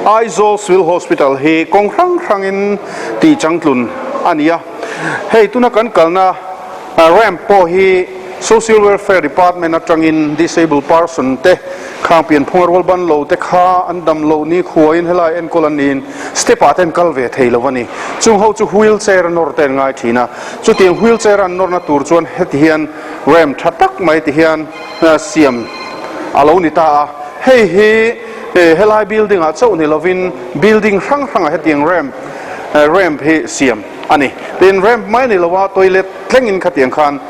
Aizawl Civil Hospital hi kawng hrang hrangin tih changtlun a ni a. Hei tuna kan kalna ramp pawh hi Social Welfare Department atangin disabled person te khang pianphunga rual ban lo te kha an dam loh ni khuaiin helai enkawl an niin step ah te an kal ve thei lo a ni. Chung ho chu wheel chair a nawr te an ngai thin a. Chutiang wheel chair an nawrna tur chuan heti hian ramp tha tak mai ti hian siam a lo ni ta a. Hei hi helai building ah chauh ni lovin building hrang hrangah hetiang ramp ramp hi siam a ni. Tin, ramp mai ni lova toilet tlengin khatiang khan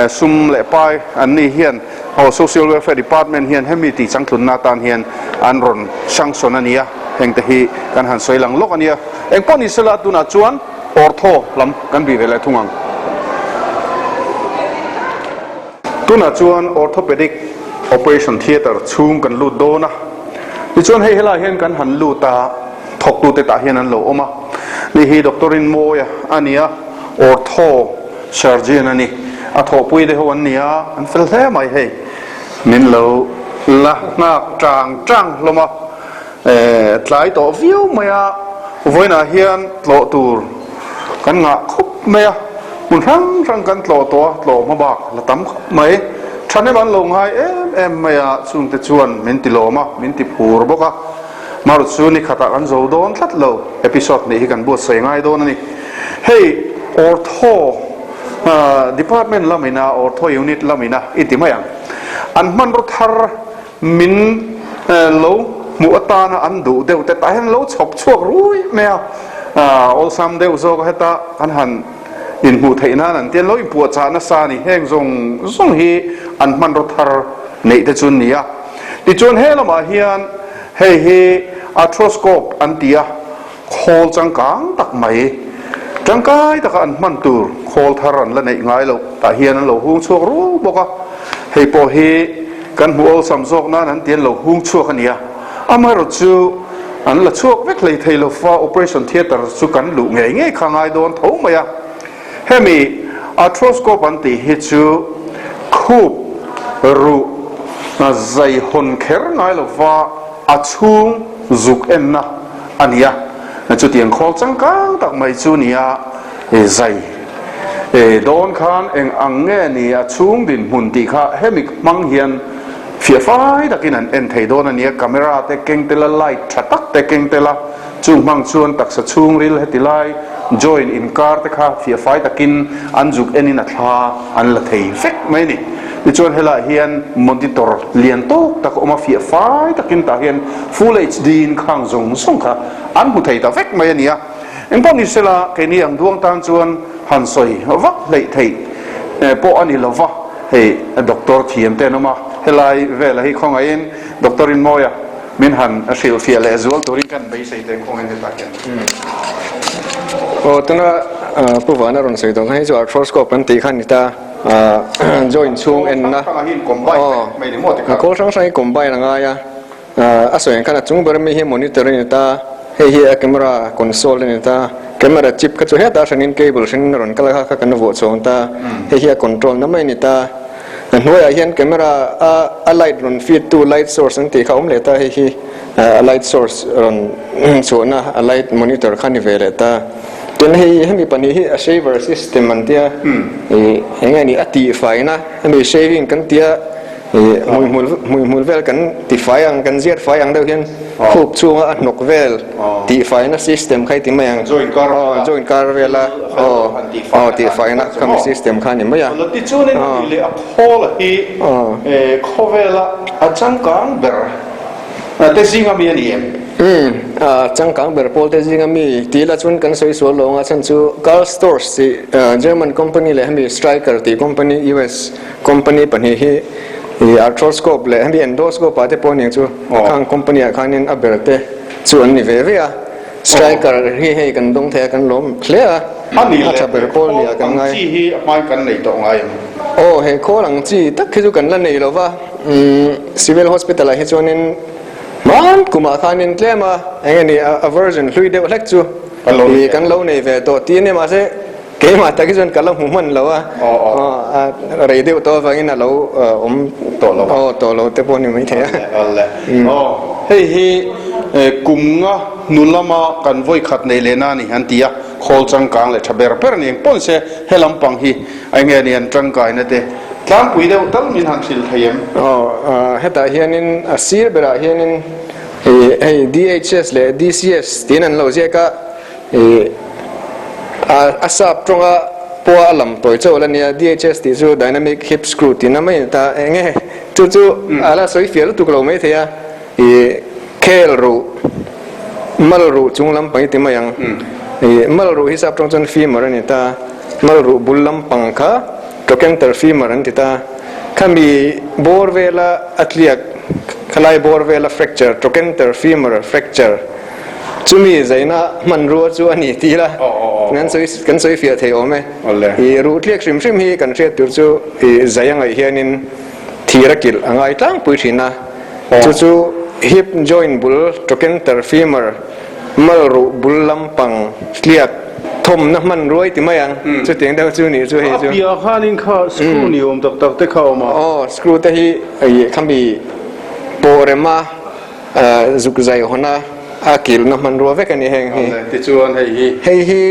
sum leh pai an ni hian aw Social Welfare Department hian hemi tih changtlunna atan hian an rawn sanction a ni a, hengte hi kan han sawi lang lawk a nia. Engpawh ni sela tunah chuan ortho lam kan bih ve leh thung ang. Tunah chuan Orthopedic Operation Theatre chhung kan lut dawn a, tichuan hei helaiah hian kan han lut a, thawktute tah hian an lo awm a, ni hi Doctor Rinmawia a ni a, Ortho Surgeon a ni, a thawhpui te ho an ni a, an fel hle mai hei, min lo la nghak tang tang hlawm a. Tlai tawh viau mai a, vawiinah hian tlawh tur kan ngah khawp mai a, hmun hrang hrang kan tlawh tawh a, tlawh hma bak la tam khawp mai. Thahnem an lo ngai em em mai a, chungte chuan min ti lawm a, min ti phur bawk a. Maruat chu ni khatah kan zo dawn tlat lo, episode hnih hi kan buatsaih ngai dawn a ni. Hei Ortho department lamina, Ortho unit lamina i ti mai ang, an hmanraw thar Min lo hmuh atana an duh deuh te tah hian lo chhawp chhuak rui mai a, awlsam deuh zawk a heta kan han inhmuh theih nan an ti a, an lo inpuahchah nasa a ni. Heng zawng zawng hi an hmanraw thar neih te chu an ni a. Tichuan he lamah hian hei hi arthroscope an ti a, Khawl changkang tak mai, tangkai taka an hman tur khawl thar an la neih ngai loh tah hian an lo hung chhuak rual bawk a, hei pawh hi kan hmuh awlsam zawk nan an ti an lo hung chhuak a ni a, amaherawh chu an la chhuak vek hlei thei lo fa operation theatre chu kan luh ngei ngei kha ngai dawn tho mai a, hemi arthroscope an tih hi chu khup ruh zai hawn kher ngai lo va a chhung zuk enna a ni a, chutiang khawl changkang tak mai chu ni a, zai dawn khan eng ang nge ni a chhung dinhmun tih kha hemi hmang hian fiah fai takin an en thei dawn a ni a, camera te keng tel a, light tha tak te keng tel a, chung hmang chuan taksa chhungril heti lai joint inkar te kha fiah fai takin an zuk enin a thla an la thei vek mai a ni. Tichuan helaiah hian monitor lian tawk tak a awm a, fiah fai takin tah hian Full HD in khang zawng zawng kha an hmu thei ta vek mai a ni a. Engpawh ni sela keini ang duang tan chuan han sawi vak hleih theih pawh a ni lo va, hei doctor thiam te an awm a, helai vela hi khawngaihin Doctor Rinmawia min han hrilhfiah leh zual turin kan beisei te khawngaihin hetah hian. Aw tuna Pu Vana rawn sawi tawh kha hei chu arthroscope an tih kha a ni ta. Joint chhung enna aw khawl hrang hrang hi combine a ngai a, a sawi ang khan a chung ber ami hi monitor a ni ta, hei hi a camera console a ni ta, camera chip kha chu hetah hranin cable hranin a rawn kal a kha kha kan vuah chhawng ta, hei hi a control na mai a ni ta, a hnuaiah hian camera a a light rawn feed tu light source an tih kha a awm leh ta, hei hi a light source rawn chhuahna a light monitor kha a ni ve leh ta. Tin hei hemi pahnih hi a shaver system an tia ih eng nge ni a tihfaina hemi shaving kan tia ih hmuihmul hmuihmul vel kan tifai ang kan ziat fai ang deuh hian khup chhunga a hnawk vel tihfaina system kha i ti mai ang aw joint kar vela aw aw tihfaina khami system kha a ni mai a. Tichuanin a tih leh a khawl hi khawvela a changkang ber. Te zinga mi a ni em? Umm, a changkang ber pawl te zinga mi tih la chuan kan sawi sual lo ang a chhan chu Karl Storz tih German company leh hemi Stryker tih company US company pahnih hi ih arthroscope leh hemi endoscope ah te pawh a ni ang chu a khang company ah khanin a ber te chu an ni ve ve a Stryker hi hei kan dawng thei a kan lawm hle a a tha ber pawl nia kan ngai. A nih leh he khawl ang chi hi a hmain kan nei tawh ngai em? Aw he khawl ang chi tak hi chu kan la nei lo va. Civil Hospital ah hi chuanin hman kumah khanin tlem a eng nge ni a version hlui deuh hlek chu ih kan lo nei ve tawh tih a nia mahse keimah tak hi chuan ka la hmu hman lo a rei deuh tawh avangin a lo awm tawh lo te pawh a ni maithei a. Hei hi. Kum nga hnu lama kan vawi khat nei lehna a ni an ti a, khawl changkang leh tha ber ber a ni eng pawn se he lampang hi eng nge ni an tangkaina te tlangpui deuh tal min han hrilh thei em? Aw, hetah hianin a sir berah hianin hei DHS leh DCS tiin an lo ziak a, a sap tawnga pawha a lam tawi chauh la nia, DHS tih chu Dynamic Hip Screw tihna mai a ni ta, eng nge chu chu a la sawi fiah lutuk lo maithei a. I khel ruh, mal ruh chung lampang i ti mai ang. I mal ruh hi sap tawng chuan femur a ni ta. Mal ruh bul lampang kha trochanter femur an ti ta. Khami bawr vela a tliak, khalai bawr vela fracture, trochanter femur fracture, chumi zaina hmanrua chu a ni ti ila kan sawi kan sawi fiah thei awm e. I ruh tliak hrim hrim hi kan hriat tur chu i zai a ngaih hianin thir a kilh a ngai tlangpui thin a. Chu chu hip joint bul, trochanter femur, mal ruh bul lampang tliak thawmna hmanruai ti mai ang. Chutiang deuh chu nih chu hei chu. A piah khanin kha screw ni awm tak tak te kha a awm a. Aw, screw te hi khami pawh rema zuk zai hawna a kilhna hmanrua vek a ni heng hi. Tichuan hei hi. Hei hi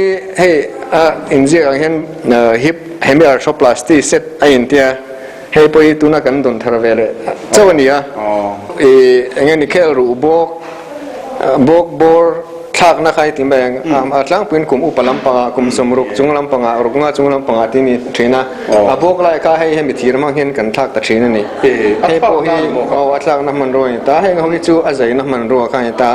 hei a inziak ang hian hip hemiarthroplasty set a intia. Hei pawh hi tuna kan dawn thar ve leh chauh a ni a, i eng nge ni khel ruh bawk, bawk bawr thlakna kha i ti mai ang, a tlangpuiin kum upa lampangah kum sawmruk chung lampangah ruk nga chung lampangah tih a ni thin a, a bawk lai kha hei hemi thir hmang hian kan thlak ta thin a ni. Hei pawh hi aw a thlakna hmanrua a ni ta, heng ho hi chu a zaina hmanrua kha a ni ta,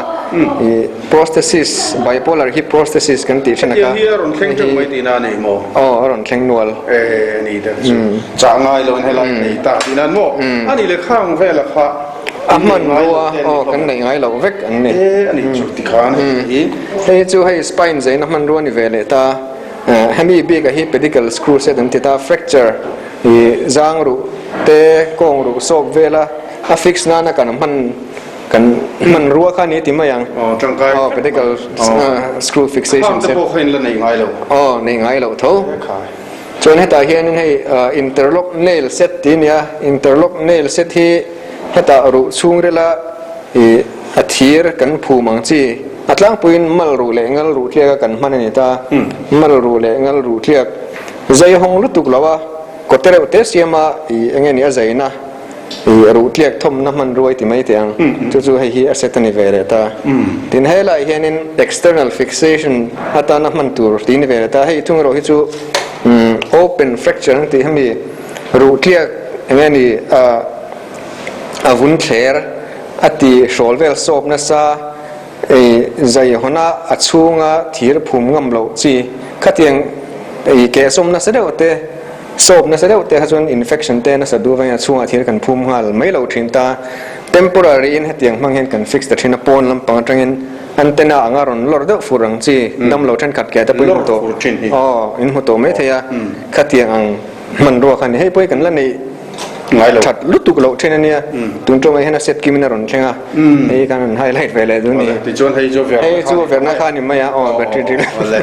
i prosthesis, bipolar hip prosthesis kan tih thin a kha. Hetiang hi a rawn thleng teuh mai tihna a ni maw? Aw a rawn thleng nual. E ni deuh chu chah ngai lo in helai nei ta tih nan maw a nih leh khang vela kha a hmanrua aw kan neih ngai loh vek an ni. E a nih chu tikhan hei hi. Hei chu hei spine zaina hmanrua ni ve leh ta hemi bik a hi pedicle screw set an ti ta fracture i zang ruh te kawng ruh sawp vela a fix nana kan hman kan hmanrua kha ni ti mai ang. Aw tangkai. Aw pedicle screw fixation set. Khang te pawh kha in la nei ngai lo. Aw nei ngai lo tho. Chuan hetah hianin hei interlock nail set tih a ni a, interlock nail set hi hetah ruh chhungrila ih a thir kan phum ang chi a tlangpuiin mal ruh leh ngal ruh tliak a kan hman a ni ta. Mal ruh leh ngal ruh tliak zai hawng lutuk lo a, kawte reuh te siama ih eng nge ni a zaina. I ruh tliak thawmna hmanruai ti mai teh ang. Chu chu hei hi a set a ni ve leh ta. Tin helaiah hianin external fixation atana hman tur tih a ni ve leh ta. Hei thung erawh hi chu open fracture an tih hemi ruh tliak eng nge ni a vun thler a ti hrawl vel sawp nasa Ei zai hawna a chhunga thir phum ngam loh chi khatiang ei kehsawm nasa deuh te, sawp nasa deuh te kha chuan infection te nasa duh avangin a chhungah thir kan phum nghal mai lo thin ta. Temporary in hetiang hmang hian kan fix ta thin a, pawn lampang atangin antenna anga rawn lawr deuh fur ang chi damlo thenkhat keh te pawh in hmu tawh aw in hmu tawh mai thei a, khatiang ang hmanrua kha a ni. Hei pawh hi kan la neih. Ngai lo. That lutuk loh thin a nia. Tun tawngah hian a set kimin a rawn thleng a. Hei kan rawn highlight ve leh duh ni. Tichuan hei chu verh Hei chu verhna kha a ni mai a, aw battery drill. Awle,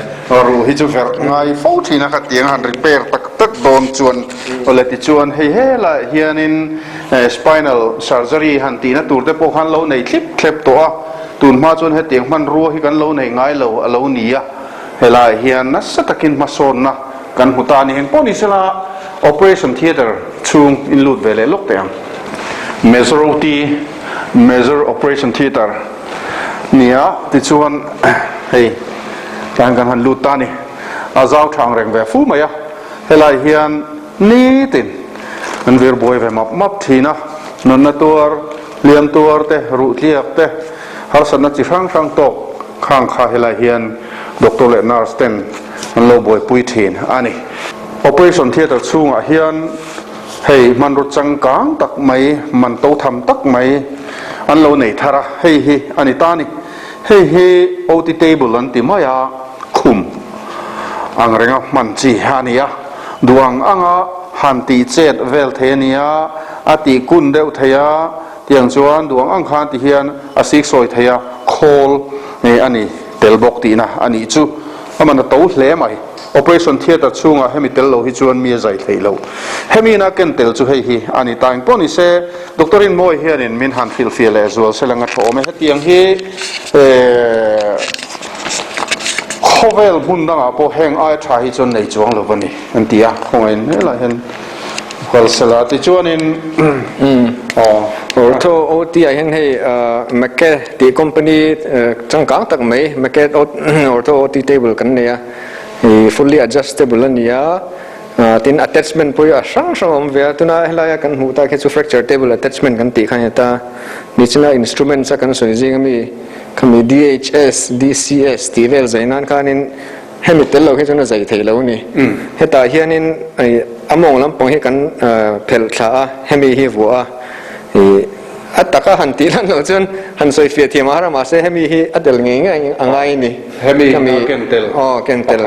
ruh hi chu verh ngai fo thin a, khatiang han repair tak tak dawn chuan awle tichuan hei helaiah hianin spinal surgery han tihna tur te pawh khan lo nei thlip thlep tawh a, tun hma chuan hetiang hmanrua hi kan lo nei ngai lo a lo ni a, helaiah hian nasa takin hmasawnna Kan hmu ta a ni. Engpawh ni sela Operation Theatre chhung in lut ve leh lawk teh ang. Major OT, Major Operation Theatre, nia tichuan hei tah hian kan han lut ta a ni. A zau thang reng ve fu mai a, helai hian nitin an vir buai ve map map thin a, nunna tuar, hliam tuar te, ruh tliak te, harsatna chi hrang hrang tawk khang kha helai hian doctor leh nurse ten an lo buaipui thin a ni. Operation Theatre chhungah hian hei hmanraw changkang tak mai, man to tham tak mai an lo nei thar a, hei hi a ni ta a ni. Hei hi OT table an ti mai a, khum ang renga hman chi a ni a, duh ang anga han tih chet vel thei a ni a, a tih kun deuh thei a, tiang chuan duh ang ang khan ti hian a siksawi thei a, khawl a ni tel bawk tihna a nih chu. A man a to hle mai. Operation theatre chhungah hemi tel lo hi chuan mi a zai theih loh. Hemi ina ken tel chu hei hi a ni ta. Engpawh ni se, Doctor Rinmawii hianin min han hrilhfiah leh zual se lang a tha awm e. Hetiang hi khawvel hmun dangah pawh heng aia tha hi chuan nei chuang lo va ni an ti a, khawngaihin helaiah hian kal se la. Tichuanin aw. Ortho OT ah hian hei Mackay tih company changkang tak mai Mackay Ortho OT table kan nei a, fully adjustable a ni a. Tin attachment pawh hi a hrang hrang a awm ve a, tuna helaia kan hmuh tak hi chu fracture table attachment kan tih kha a ni ta. Nichina instruments a kan sawi zing ami khami DHS, DCS tih vel zai nan khanin hemi tel lo hi chuan a zai thei lo a ni. Hetah hianin a mawng lampang hi kan phelh thla a, hemi hi vuah a, ih A taka han tih lan loh chuan han sawi fiah thiam a har a, mahse hemi hi a tel ngei ngei a ngai a ni. Hemi hi ken tel. Aw ken tel.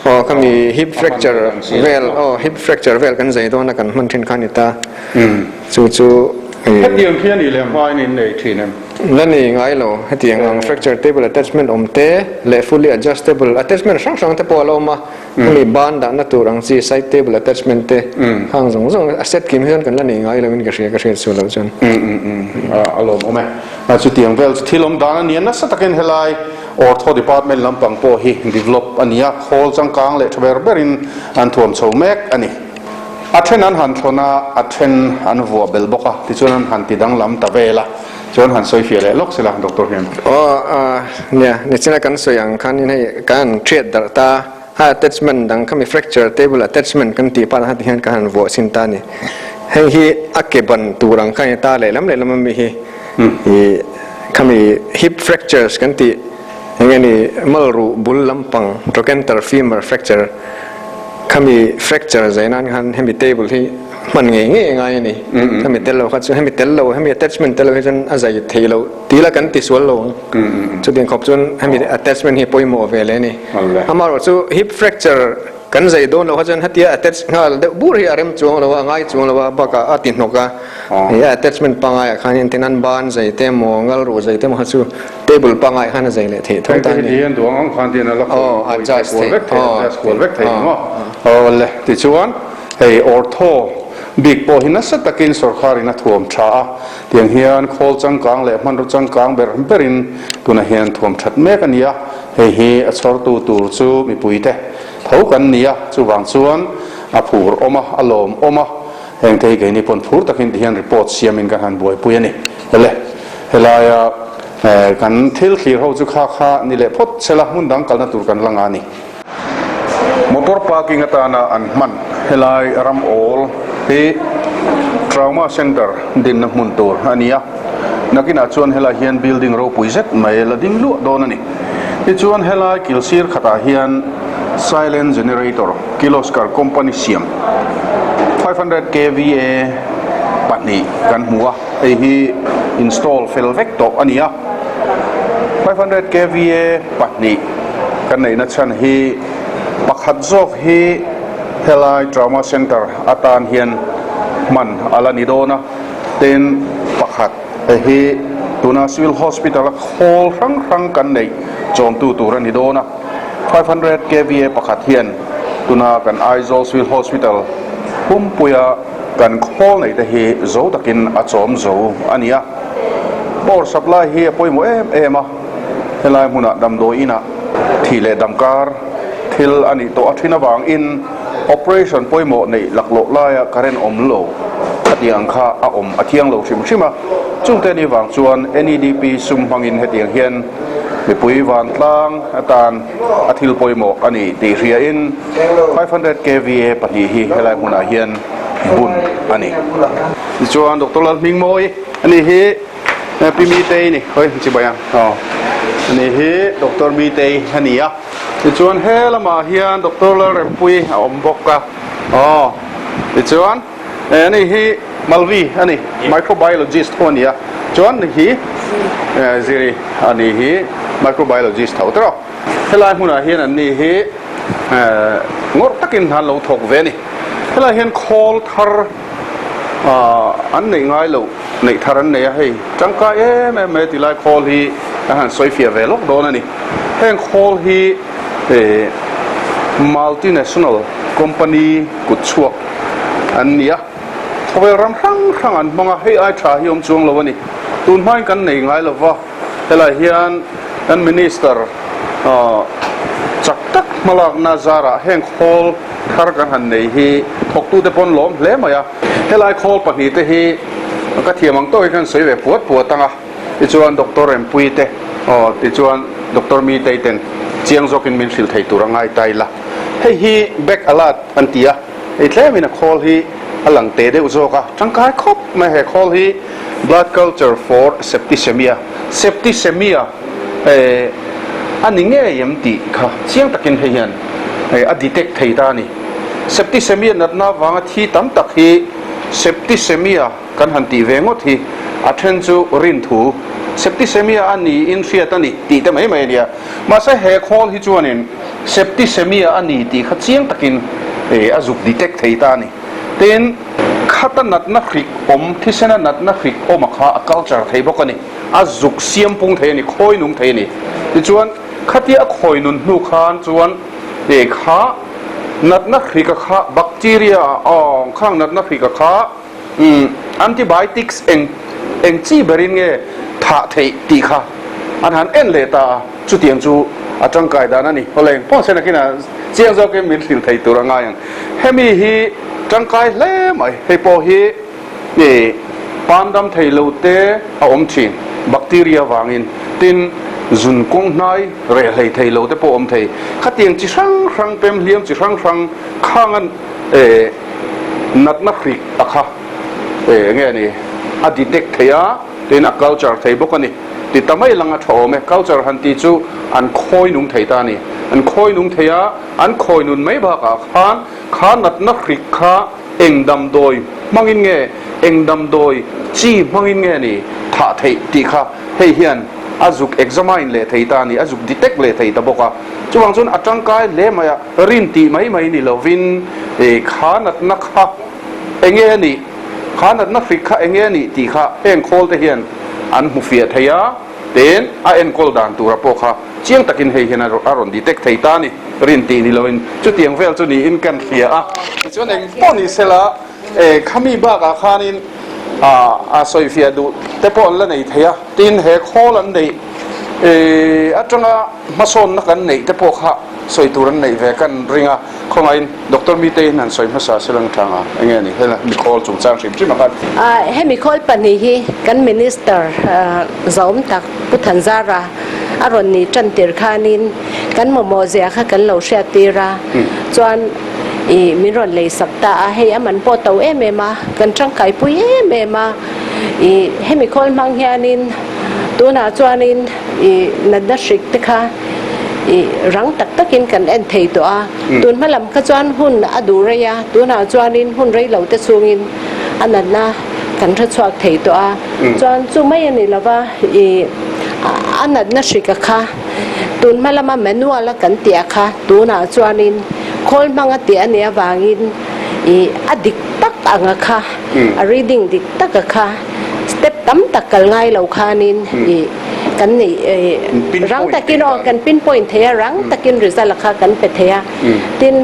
Aw khami hip fracture vel aw hip fracture vel kan zai dawn a kan hman thin kha a ni ta. Chu chu. Hetiang khi a nih leh hmain in nei thin em? La ni ngai lo. Hetiang ang fracture table attachment awm te leh fully adjustable attachment hrang hrang te pawh a la awm a. Hemi ban dahna tur ang chi side table attachment te khang zawng zawng a set kim hian kan la nei ngai lo in ka hria ka hriat sual loh chuan. A lawm awm e. Chutiang vel chu thil awm dan a nia nasa takin helai Ortho department lampang pawh hi develop a nia khawl changkang leh tha ber berin an thuam chho mek a ni. A then an han thlawn a, a then an vuah bel bawk a, tichuan an han ti danglam ta vel a, chuan han sawi fiah leh lawk sela Doctor hian. Aw nia, nichina kan sawi ang khanin hei kan thiat darh ta a attachment dang khami fracture table attachment kan tih pah hati hian ka han vuah chhin ta a ni. Hei hi a ke ban tur ang kha a ni ta lehlam lehlam ami hi ih khami hip fractures kan tih eng nge ni malruh bul lampang trochanter femur fracture Khami fracture zai nan khan hemi table hi hman ngei ngei a ngai a ni. Hemi tel lo kha chu hemi tel lo hemi attachment tel lo hi chuan a zai thei lo ti la kan ti sual lo ang. Chutiang khawp chuan hemi attachment hi pawimawh ve leh a ni. Amaherawh chu hip fracture kan zai dawn lo kha chuan hetia attach nghal deuh bur hi a rem chuang lo a, a ngai chuang lo a, bakah a ti hnawk a. Hei a attachment pangai ah khan hian tin an ban zai te emaw ngal ruh zai te emaw kha chu Table pangai khan a zei leh theih tho ta a ni. Hengte hi hian duang ang khan tiin a la adjust kual vek thei, adjust kual vek thei maw? Awle, tichuan hei ortho bik pawh hi nasa takin sawrkharin a thuam tha a, tiang hian khawl changkang leh hmanraw changkang ber berin tunah hian thuam that mek a ni a, hei hi a chhawrtu tur chu mipuite tho kan ni a, chuvang chuan a phur awm a, a lawm awm a, hengte hi keini pawn phur takin tihian report siamin kan han buaipui a ni. Awle. Helaia kan thil thlir ho chu kha kha ni leh phawt sela hmun dang kalna tur kan la nga ni. Motor parking atana an hman helai ram awl hi Trauma Centre dinna hmun tur a ni a, nakinah chuan helai hian building ropui zet mai la ding luah dawn a ni. Tichuan helai kil sir khatah hian Silent Generator Kirloskar Company siam 500 kva pahnih kan hmu a. Hei hi install fel vek tawh a ni a, 500 kva pahnih kan neihna chhan hi pakhat zawk hi helai trauma center atan hian hman a la ni dawn a, tin pakhat hei hi tuna civil hospital a khawl hrang hrang kan neih chawmtu tur a ni dawn a, 500 kva pakhat hian tuna kan Aizawl civil hospital pumpuia Kan khawl neih te hi zo takin a chawm zo a ni a, power supply hi a pawimawh em em a, helai hmunah damdawi inah thih leh damkar thil a nih tawh a thin avangin operation pawimawh neih laklawh laia current awm lo khatiang kha a awm a thiang lo hrim hrim a, chungte ni vang chuan NEDP sum hmangin hetiang hian mipui vantlang atan a thil pawimawh a ni tih hriain 500 kva pahnih hi helai hmunah hian bun a ni. Tichuan Doctor Lalhmingmawi a ni hi Pi Mitei ni hawi chibai ang aw a ni hi Doctor Mitei a ni a tichuan he lamah hian Doctor Lalrempuii a awm bawk a aw tichuan a ni hi Malvi a ni microbiologist ho a ni a chuan ni hi Ziri a ni hi microbiologist tho tawh Helai hmunah hian an ni hi ngawrh takin an lo thawk ve a ni. Helai hian khawl thar an neih ngai loh, neih thar an nei a, hei tangkai em em mai tilai khawl hi an han sawi fiah ve lawk dawn a ni. Heng khawl hi. Multinational company kut chhuak an ni a, khawvel ram hrang hrang an hmang a, hei ai tha hi awm chuang lo a ni. Tun hmain kan nei ngai lo va, helai hian kan Minister chak tak hmalakna zarah heng khawl thar kan han nei hi thawktute pawn lawm hle mai a. Helai khawl pahnihte hi ka thiam ang tawk hi khan sawi ve puat puat ang a. Tichuan Doctor Rempuii te aw tichuan Doctor Mitei ten chiang zawkin min hrilh thei tur a ngai ta ila. Hei hi back alert an ti a, hei tlemin a khawl hi a lang teh deuh zawk a, tangkai khawp mai he khawl hi blood culture for septicemia, septicemia eh a ni ngei em tih kha chiang takin hei hian a detect thei ta a ni. Septicemia natna avanga thi tam tak hi septicemia Kan han tih ve ngawt hi a then chu rinthu septicemia a niin hriat a ni tih te mai mai a nia. Mahse he khawl hi chuanin septicemia a ni tih kha chiang takin a zuk detect thei ta a ni. Tin, khata natna hrik awm, thisena natna hrik awm a kha a culture thei bawk a ni. A zuk siam pung thei a ni, khawi nung thei a ni. Tichuan, khatia a khawi nun hnu khan chuan kha natna hrik a kha bacteria a khang natna hrik a kha, Umm antibiotics eng eng chi berin nge thah theih tih kha an han en leh ta a, chutiang chu a tangkai dan a ni. Awle eng pawh sen akin a chiang zawkin min hrilh thei tur a ngai ang. Hemi hi tangkai hle mai, hei pawh hi ih pan dam thei lo te a awm thin bacteria vangin, tin zun kawng hnai reh hlei thei lo te pawh a awm thei. Khatiang chi hrang hrang pem hliam chi hrang hrang khang an eh Natna hrik a kha eng nge ni a detect thei a, tin a culture thei bawk a ni. Ti ta mai lang a tha awm e. Culture han tih chu an khawi nung thei ta a ni. An khawi nung thei a, an khawi nun mai bakah khan kha natna hrik kha eng damdawi hmangin nge, eng damdawi chi hmangin nge ni thah theih tih kha hei hian a zuk examine leh thei ta a ni, a zuk detect leh thei ta bawk a. Chuvang chuan a tangkai hle mai a. Rin tih mai mai ni lovin kha natna kha enge a nih, kha natna hrik kha enge a nih tih kha heng khawl te hian an hmu fiah thei a, tin a enkawl dan tura pawh kha chiang takin hei hian a rawn detect thei ta a ni. Rin tih ni lovin chutiang vel chu niin kan hria a. Tichuan eng pawh ni sela khami bakah khanin a sawifiah duh te pawh an la nei thei a, tin he khawl an neih atanga hmasawnna kan neih te pawh kha sawi tur an neih ve kan ring a, khawngaihin Doctor Mite-in han sawi hmasa se lang tang a, enge ni hela mikhawl chungchang hrim hrim a khan. He mikhawl pahnih hi kan Minister zawm tak Pu Thanzara a rawn nih tan tir khanin kan mamawh zia kha kan lo hriat tir a, chuan ih min rawn lei sak ta a, hei a man pawh to em em a, kan tangkai pui em em a, ih he mikhawl hmang hianin tunah chuanin ih natna hrik te kha ih rang tak takin kan en thei tawh a, tun hma lam kha chuan hun a duh rei a, tunah chuanin hun rei lo te chungin a natna kan hre chhuak thei tawh a, chuan chu mai a ni lova ih a natna hrika kha tun hma lama manual a kan tih a kha tunah chuanin khawl hmanga tih a nih avangin ih a dik tak anga kha a reading dik taka kha step tam tak kal ngai lo khanin ih kan neih rang takin aw kan pinpoint thei a, rang takin result a kha kan pe thei a. Tin,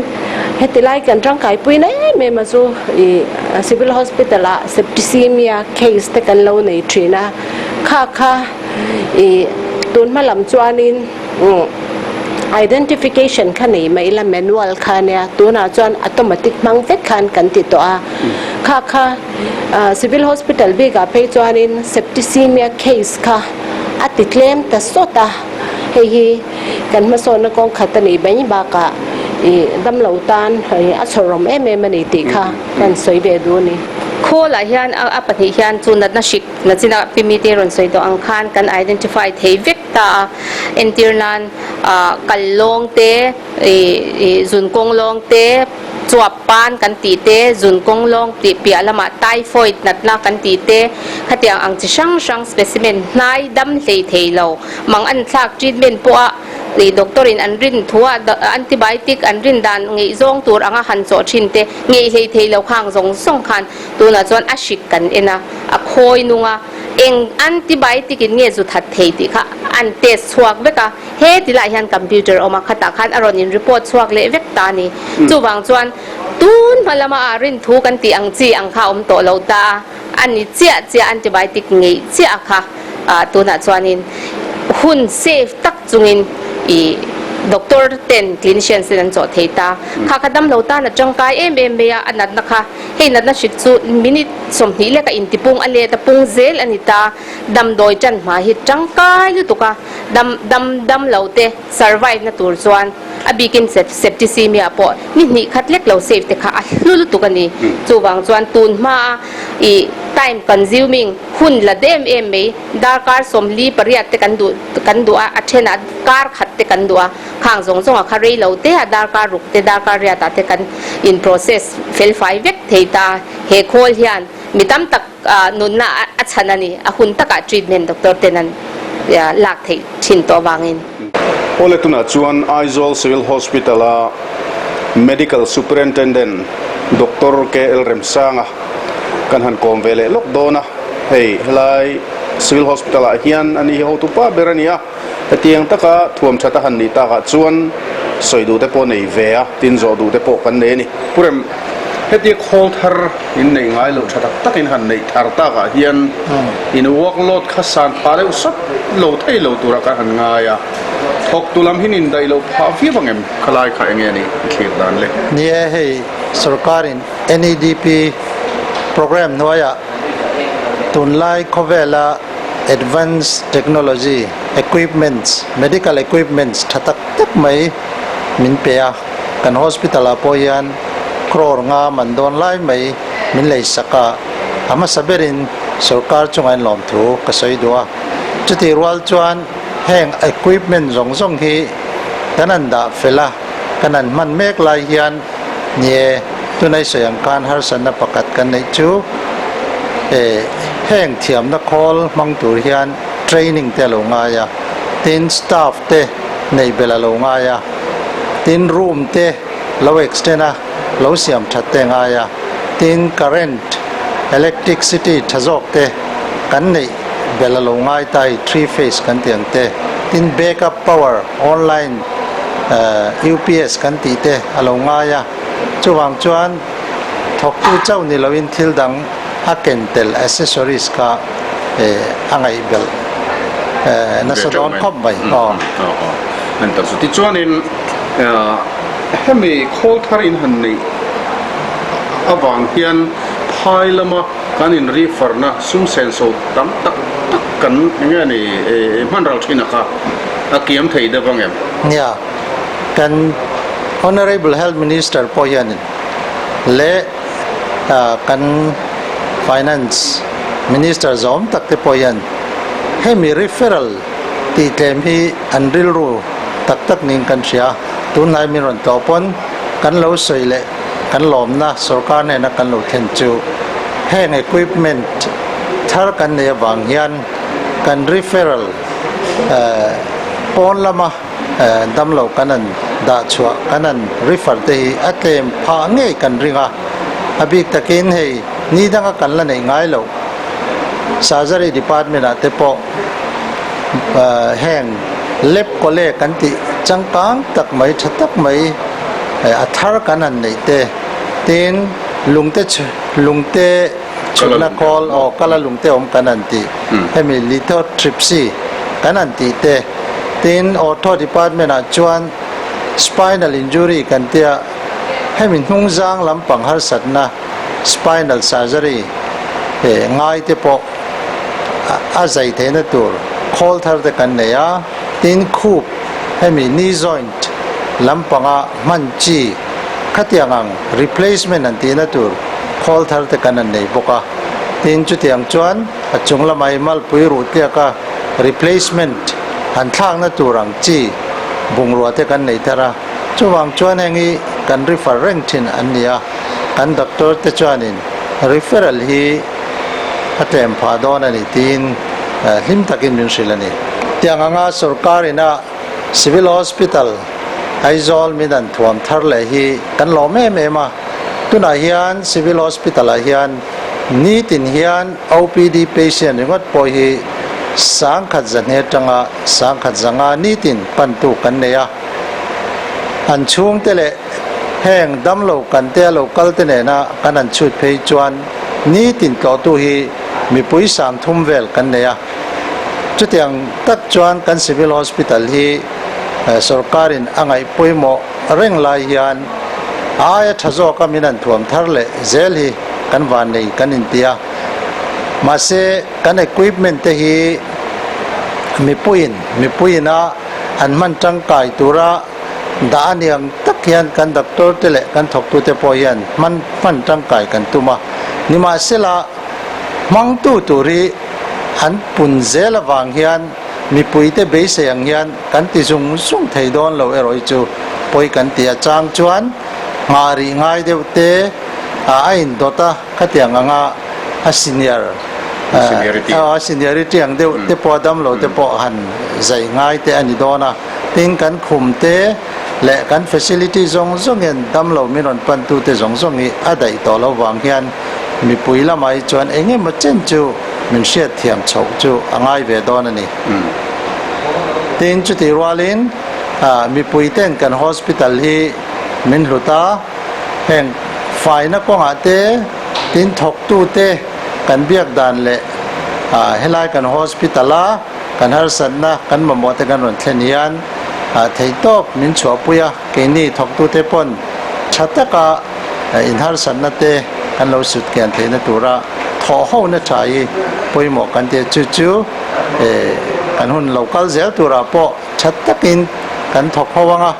heti lai kan tangkaipui na em em a chu ih Civil Hospital ah septicemia case te kan lo nei thin a, kha kha ih tun hma lam chuanin identification kha nei mai ila manual kha ania, tunah chuan automatic hmang vek khan kan ti tawh a, kha kha Civil Hospital bikah phei chuanin septicemia case kha a ti tlem ta sawt a, hei hi kan hmasawnna kawng khat a nih mai bakah ih damlo tan a chhawrhawm em em a ni tih kha kan sawi ve duh a ni. Khawlah hian a pahnih hian chu natna hrik na chin a pi mite rawn sawi tawh ang khan kan identify thei vek ta a, entir nan kal lawng te ih zun kawng lawng te, Chuap pan kan tih te, zun kawng lawng tih piah lamah typhoid natna kan tih te, khatiang ang chi hrang hrang specimen hnai dam hlei thei lo, mang an thlak treatment pawha ih doctor in an rin thua antibiotic an rin dan ngeih zawng tur anga han chawh thin te, ngeih hlei thei lo khang zawng zawng khan tunah chuan a hrik kan en a, a khawi nung a. Eng antibiotic in nge zu that thei tih kha an test chhuak vek a, he ti lai hian computer a awm a, khatah khan a rawn in report chhuak leh vek ta a ni. Chuvang chuan tun hma lama ah rinthu kan tih ang chi ang kha a awm tawh lo ta a, a ni chiah chiah antibiotic ngeih chiah a kha tunah chuanin hun safe tak chungin ih doctor ten clinicians ten an chawh thei ta. Kha kha damlo tan a tangkai em em mai a, a natna kha. Hei natna hrik chu minute 20 leka intipung a let a pung zel a ni ta. Damdawi tan hma hi tangkai lutuk a, dam dam dam lo te survive na tur chuan a bikin septicemia pawh ni hnih khat lek lo save te kha a hlu lutuk a ni. Chuvang chuan tun hma a ih time consuming hun la dem em mai darkar 48 te kan duh kan duh a, a thenah kar khat te kan duh a. Khang zawng zawngah kha rei lo te a darkar ruk te darkar riatah te kan in process fel fai vek thei ta. He khawl hian mi tam tak nunna a chhan a ni. A hun takah treatment doctor ten an lak theih thin tawh avangin. Awle tunah chuan Aizawl Civil Hospital a Medical Superintendent Doctor KL Remsanga kan han kawm ve leh lawk dawn a. Hei helai Civil Hospital ah hian ani hi hotupa ber a ni a. Hetiang taka thuam that a han nih takah chuan sawi duh te pawh nei ve a, tin zawh duh te pawh kan nei a ni. Pu Rem, hetia khawl thar in neih ngai loh tha tak tak in han neih thar takah hian in workload kha san phah deuh sawt lo thei lo tura kan han ngai a, thawktu lam hin indaih loh phah viau ang em? Khalai kha enge a nih i thlir dan le? Ni e, hei sorkarin NEDP programme hnuaiah tunlai khawvela Advanced technology equipments, medical equipments tha tak tak mai min pe a, kan hospital ah pawh hian crore nga man dawn lai mai min lei sak a, a hmasa berin sorkar chungah in lawmthu ka sawi duh a, chutih rual chuan heng equipment zawng zawng hi kan han dah fel a, kan han hman mek lai hian ni e, tunai sawi ang khan harsatna pakhat kan neih chu e heng thiamna khawl hmang tur hian training te a lo ngai a, tin staff te neih belh a lo ngai a, tin room te lo extend a lo siam that te a ngai a, tin current electricity tha zawk te kan neih belh a lo ngai ta hi three phase kan tih ang te, tin backup power online UPS kan tih te a lo ngai a, chuvang chuan thawktu chauh ni loin thil dang a ken tel accessories kha a ngaih belh nasa dawn khawp mai. Tichuanin hemi khawl thar in han neih avang hian phai lama kan in refer-na sum senso tam tak tak kan eng nge ni hman ral thin a kha a kiam thei deuh ang em? Nia, kan Honourable Health Minister pawh hianin leh kan Finance Minister zawm tak te pawh hian hemi referral tih tlem hi an rilru tak tak niin kan hria. Tunlai min rawn tlawh pawn kan lo sawi leh kan lawmna sorkar hnena kan lo thlen chu heng equipment thar kan nei avang hian kan referral pawn lama damlo kan han dah chhuah kan han refer te hi a tlem phah ngei kan ring a, a bik takin hei ni danga kan la neih ngai loh surgery department ah te pawh heng lab kawle kan tih changkang tak mai tha tak mai a thar kan han neih te tin lungte lungte chhutna khawl aw kala lungte awm kan han tih hemi lithotripsy kan han tih te tin ortho department ah chuan spinal injury kan tia hemi hnungzang lampang harsatna spinal surgery ngai te pawh a zai theihna tur khawl thar te kan nei a, tin khup hemi knee joint lampanga hman chi khatiang ang replacement an tihna tur khawl thar te kan han nei bawk a, tin chutiang chuan a chung lamah i malpui ruh tliaka replacement han thlakna tur ang chi bungrua te kan nei thar a, chuvang chuan heng hi kan refer reng thin an ni a, kan doctor te chuanin referral hi a tlem phah dawn a ni tiin hlim takin min hrilh a ni. Tiang anga sorkar ina Civil Hospital Aizawl min an thuam thar leh hi kan lawm em em a, tunah hian Civil Hospital ah hian Nitin hian OPD patient ringawt pawh hi 1200 atanga 1500 nitin pantu kan nei a. An chhungte leh heng damlo kan te a lo kal te nena kan han chhut phei chuan nitin tlawhtu hi mipui 3000 vel kan nei a. Chutiang tak chuan kan Civil Hospital hi sorkarin a ngaih pawimawh reng lai hian a aia tha zawka min han thuam thar leh zel hi kan vannei kan inti a. Mahse kan equipment te hi mipuiin mipuiin a an hman tangkai tura dah a ni ang tak hian kan doctor te leh kan thawktute pawh hian hman hman tangkai kan tum a. Nimahsela hmangtu tur hi an pun zel avang hian mipuite beisei ang hian kan ti zung zung thei dawn lo erawh hi chu pawi kan ti a. Chang chuan nghah rih ngai deuh te a indawt a, khatiang anga a senior a seniority ang deuh te pawh a damlo te pawh han zai ngai te a ni dawn a. Tin kan khum te leh kan facility zawng zawng hian damlo min rawn pantu te zawng zawng hi a daih tawh lo vang hian mipui lamah hi chuan eng emaw chen chu min hriat thiam chhoh chu a ngai ve dawn a ni. Tin chutih rualin mipui ten kan hospital hi min hlut a, heng faina kawngah te tin thawktu te kan biak dan leh helai kan hospital a kan harsatna kan mamawh te kan rawn thlen hian theihtawp min chhuahpui a, keini thawktu te pawn tha taka inharsatna te kan lo sut kian theihna tura thawh hona tha hi pawimawh kan ti a, chu chu kan hun lo kal zel turah pawh tha takin kan thawk ho ang a,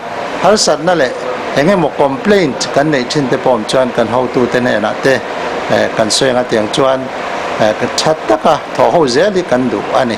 harsatna leh eng emaw complaint kan neih thin te pawh awm chuan kan hotute hnenah te kan sawi ang a tiang chuan tha taka thawh ho zel hi kan duh a ni.